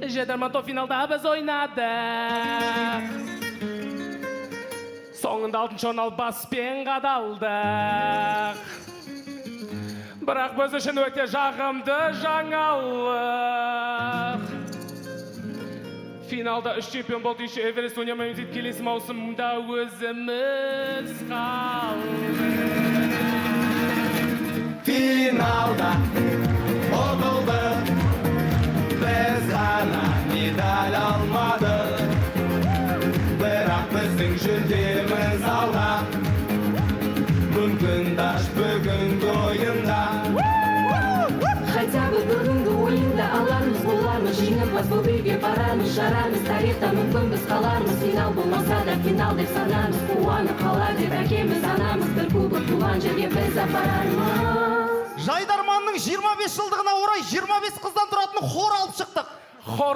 Жайдарман топ финалда біз ойнадық. Соңында алтыншы орын алып, баспен қадалдық. Бірақ біз үшін өте жағымды жаңалық: финалда үш чемпион болды, еще Эверест ойнамаймыз дейді. Келесі маусымда өзіміз қалдық. Финалда ұтылдық, біз ғана медаль алмадық. Бірақ біздің жүлдеміз алда. Мүмкін даш бүгінгі ойында. Хотя бы бүгінгі ойында алармыз, болармыз жеңімпаз болып, үйге барармыз, жарармыз тарихта, мүмкін, біз қалармыз. Финал болмаса да, финал деп санармыз, қуанып қалар деп әкеміз, анамыз, бір кубок туған жерге біз апарармыз. Жайдарманның 25 жылдығына орай 25 қыздан тұратын хор алып шықтық. Хор.